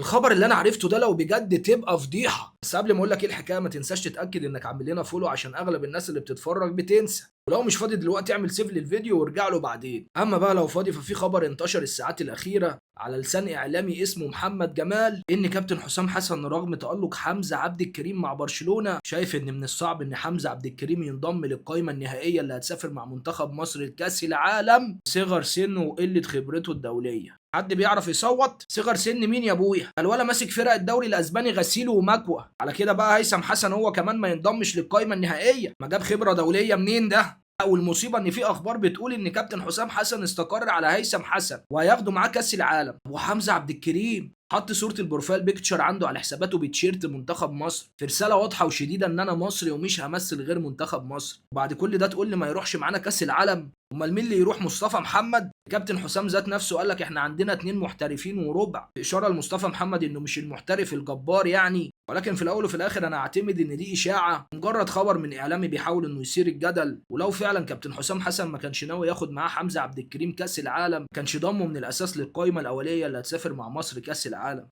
الخبر اللي انا عرفته ده لو بجد تبقى فضيحة. بس قبل ما اقول لك ايه الحكاية، ما تنساش تتاكد انك عامل لنا follow عشان اغلب الناس اللي بتتفرج بتنسى، ولو مش فاضي دلوقتي اعمل save للفيديو وارجع له بعدين. اما بقى لو فاضي، ففي خبر انتشر الساعات الاخيرة على لسان اعلامي اسمه محمد جمال ان كابتن حسام حسن رغم تالق حمزة عبد الكريم مع برشلونة شايف ان من الصعب ان حمزة عبد الكريم ينضم للقائمه النهائية اللي هتسافر مع منتخب مصر لكاس العالم، صغر سنة وقلة خبرته الدولية. حد بيعرف يصوت؟ صغر سن مين يا ابويا؟ الولا ماسك فرق الدوري الاسباني غسيل ومكوى. على كده بقى هيثم حسن هو كمان ما ينضمش للقائمه النهائية، ما جاب خبره دولية منين ده؟ والمصيبة ان في اخبار بتقول ان كابتن حسام حسن استقر على هيثم حسن وهياخده معاه كاس العالم. وحمزة عبد الكريم حط صوره ال profile picture عنده على حساباته بتيشيرت منتخب مصر، في رسالة واضحة وشديده ان انا مصري ومش همثل غير منتخب مصر. وبعد كل ده تقول لي ما يروحش معانا كاس العالم؟ امال مين اللي يروح؟ مصطفى محمد؟ كابتن حسام ذات نفسه قال لك احنا عندنا 2 محترفين وربع، في اشارة لمصطفى محمد انه مش المحترف الجبار يعني. ولكن في الاول وفي الاخر انا اعتمد ان دي اشاعة، مجرد خبر من اعلامي بيحاول انه يثير الجدل. ولو فعلا كابتن حسام حسن ما كانش ناوي ياخد معاه حمزة عبد الكريم كاس العالم، كانش ضمه من الاساس للقائمه الاولية اللي هتسافر مع مصر كاس العالم.